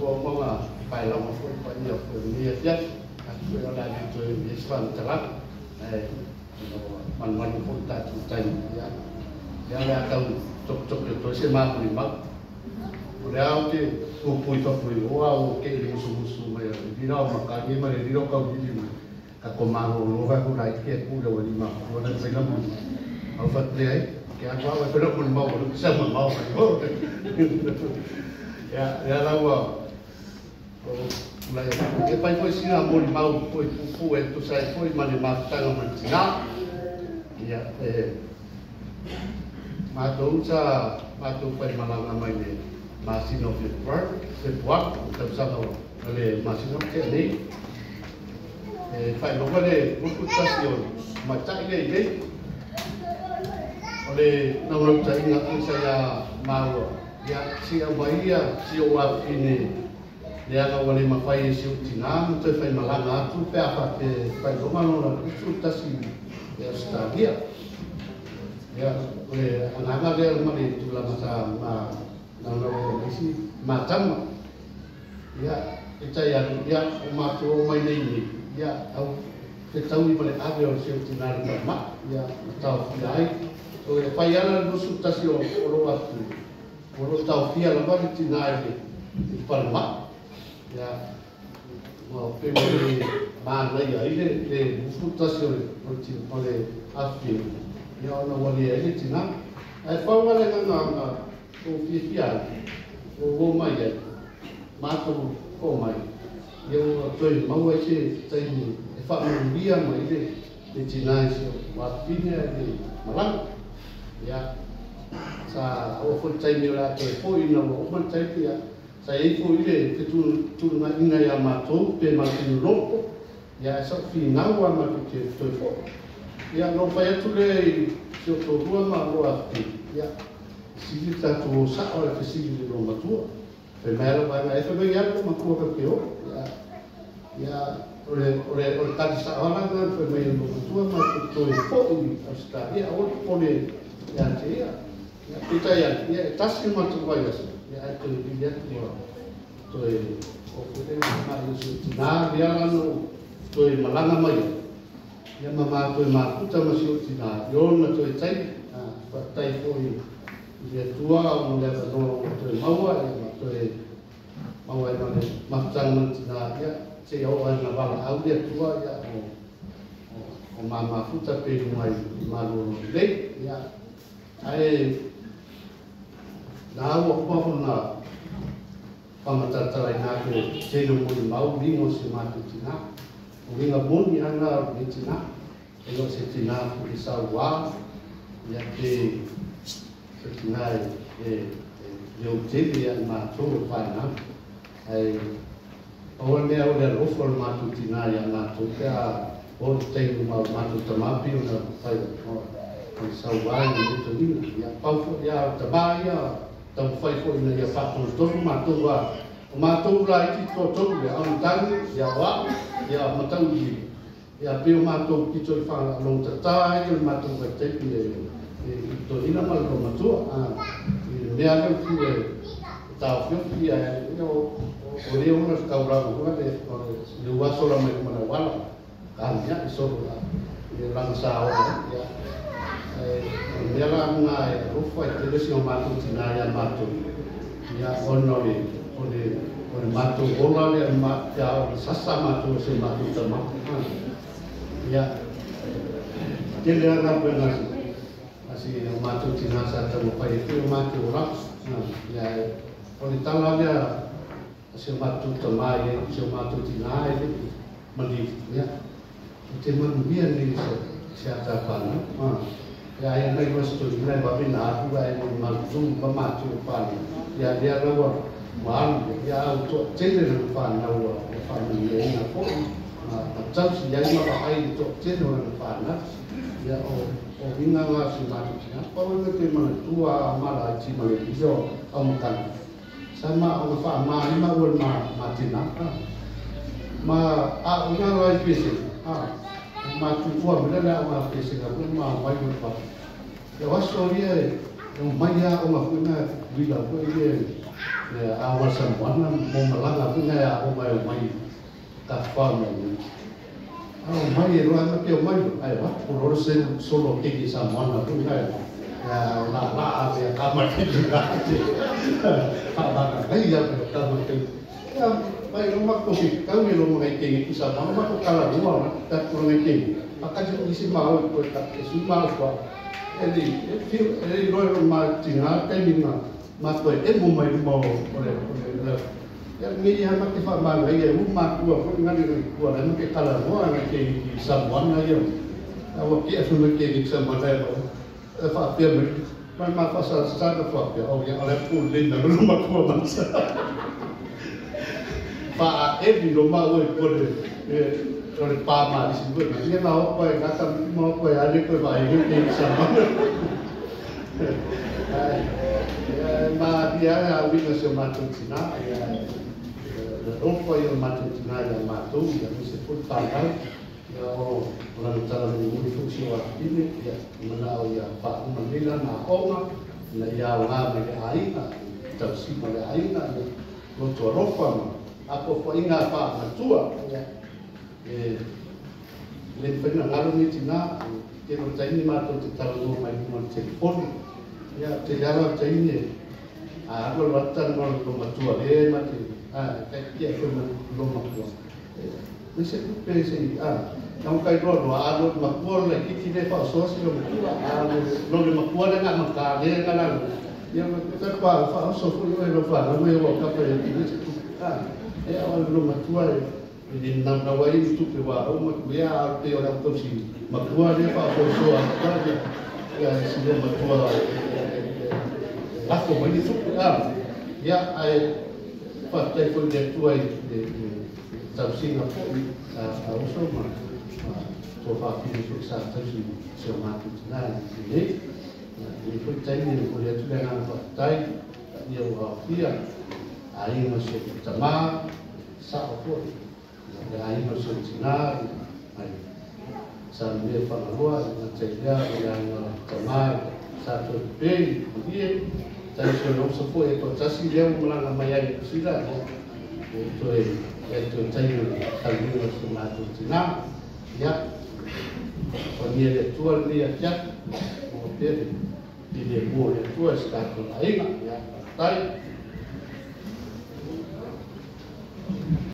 ua uma paelauga foi paia foi lenei afiafi atu foi o le a le toe umi ai se faamatalaga ae malumalu foi le tatou taimi ia lea o le a tau topetope atu ai se mamolimau. O le a ou te pupui fafo i o a ua kei le musumusu mai o le lila o makagi ma le lila o kaulili mai ka ko malōlō fa ku lai ke ku le wali ma ku na fai la mo au fa le ai ke a wa fa lo mo mo lo sa mo mo mo ya ya la wa o la e pai foi sina mo mau foi pupu e tu sai foi ma le mafutaga ma le tinā ia e matou sa matou fai malaga mai le masina o February February tausaga o le masina o tea nei e faailoga le 21 o matai le i nei o le naulautaiga foi sa ia maua ia si aumai ia si ou afafine leaga ua le mafai e si ou tinā ma toe faimalaga atu pe a faapea e faailoga lona 21 i Ausetalia. Ia, o le agaga lea ma le tulaga sa ma naunau ai ma isi matama. Ia, peitai ane, ia, o matou o mai nei nei, ia, au fetaui ma le ave o si ou tinā i le falemai, ia, ma taofia ai. So, e fai ala le 21 o lou afifio, o lo o taofia lava le tinā i le falemai. Ia, ua pei ua le manaia ai le 21 o le afifio, ia ona ua leai le tinā. Ae pau lava le agaga na ou fiafia ai, ua ou mai ai, matou oo mai, ia ua toe maua ai se taimi e faamanuia mai le tinā i si ou afafine ae le malaga. Ia, sa oo foi le taimi o le a toe foi ina ua uma le taimi, ia, sa i ai foi le fetuunaiga ia matou pe matou loloto, ia ae sa ou finau lava matou te toe foi. Ia, na ou fai atu lea i si ou toalua ma lou afifio, ia, e sili le tatou o sao ae fesili i le loomatua. Fai mai lava lau vaega, e fai mai e alu loomatua tatou te o. Ia, ia, o le, o le, o le tali sao lava lena na fai mai e le loomatua matou te toe foi i Ausetalia, aua le popole ia te ia. Ia, peitai ane, ia, e tasi le matou vaiaso, ia, ae toe vili atu ua toe oo foi le ma'i o si ou tinā, lea la na ou toe malaga mai ai, ia ma ma toe mafuta ma si ou tinā i ona toe taimi. Faafetai foi i le Atua mo le avanoa ua toe maua, ia ma toe maua ai ma le mafutaga ma le tinā, ia, seia oo ai ina valaau le Atua, ia, o ma mafuta pe i luga i malolo lelei. Ia, ae na ua uma ona faamatalatalaina atu e tele o molimau uiga o si o matou tinā. O uiga moni lava na o lenei tinā, e le o se tinā foi e sauā, ia pe se tinā e leotele ia i matou o fanau. Ae pau le mea o le alofa o le matou tinā ia matou pe a oo le taimi ma o matou tamā pei ona fai o le sauā i le toeaina. Ia pau foi ia o tamā ia taumafai foi ina ia faatonutonu matou a o matou laiti toatolu lea, Augutagi, ia o au, ia Matauiliili, ia pei o matou pito i faalogotata ai o le matou vaitaimi e i toeaina ma le loomatua. I le mea lea o fiu e taofiofi ia o le ona le taulaga foi le ua sola mai luma o le auala ka mea i solo la i lana sa ola ia. O le mea la lena e alofa ai tele si o matou tinā ia matou, ia ona o le o le o le matou ola lea ma ia o le sasa matou e si o matou tama. Ia tele lava galuega a si o matou tinā sa taumafai ai foi o matou olaga. Ia o le tala lea a si o matou tamā i ai si o matou tinā e le i maliu, ia ou te manuia nei i se ata fanau. Ia ai ana iloa se toeaina e vave na alu ae mo le malutu ma matou o fanau, ia lea la ua alu ia au toatele lana fanau ua faamanuiaina foi ma tausi ai ma vaai i le toatele o lana fanau. Ia o uiga na o si matou tinā. Pau le mea te manatua a malaiti ma le lisa o Aumakaga sa ma ona faamā ai maua i le ma tinā ma aoga la i Pesega matutua mai le aoga a Pesega foi ma omai ma le fafo. Ia o aso ia e omai aoga foi na Tutuila foi ia Le awa Samoana mo malaga foi nai aoga e omai tafafao mai nei. A omai e loa ma ke omai ai wa ko lo se solo keiki Samoana foi nai la la a me ka ma ke la te. Pa ba ka ngai ia me ka ma ke. Ya mai lo ma ko si kau ni lo ma ngai keiki Samoana ma ko kala lua ma ta ko ngai keiki. A ka si isi ma o ko ta ke su ma ko. E li e fi e lo ma tinga taimi ma ma koe e mo mai luma o le o le ia me ia ma te wha ngai e u ma kua fo ngani ngai kua la ke kala noa ngai ke i Samoana ia a wa ke afu ke i Samoana ia e wha pia me mai ma fa sa sa ka wha pia o ia ale pu le na lo ma kua ma sa fa e vi lo ma o ko le o le pa ma si ko ia ma o ko e ka ma o ko e ale ko va e ke i Samoana. Ma ia a uiga se o matou tinā, ia le alofa ia o matou tinā ia matou, ia me se foi whanau, ia o lana tala mulimuli foi si o afafine, ia manao ia faauma nei lana aoga, na ia aogā mai le aiga, tausima le aiga, ia loto alofa ma apoapoaiga a faamatua, ia e le mafai ona galo nei tinā, tele o taimi matou te talanoa mai luma o le telefoni. Ia te ala o taimi a alu alu atu tanu lo matua le ma te a kai kia foi ma lo matua. Me se tupe se a na kai loa loa a lo matua le kiki le fa so si lo matua a lo le matua le nga maka le nga la. Ia ma te pa fa so fu lo lo fa na me o ka pa e se tupe a e a lo matua le le na na wai ni tupe wa o ma kuia a te o la tausi matua le fa so so a ka ia si lo matua lafo mai ni tupe a ia ai faafetai foi le Atua i le tausiga fo'i a uso ma tua faafine foi sa tausi si o matou tinā i lenei nei foi taimi e momoli atu le agaga faafetai ia ua aofia aiga o si o tamā sa'o fo'i le aiga o si o tinā mai sa mea Fagaloa i gata i lea o le aiga o tamā sa toe pepē i malie tai so le osa foi e toatasi lea ua malaga mai ai i Sila e toe e toe taimi o le taluga o si o matou tinā. Ia fagia le Atua lenei afiafi maua pea le filemu o le Atua i se tatou aiga. Ia faafetai.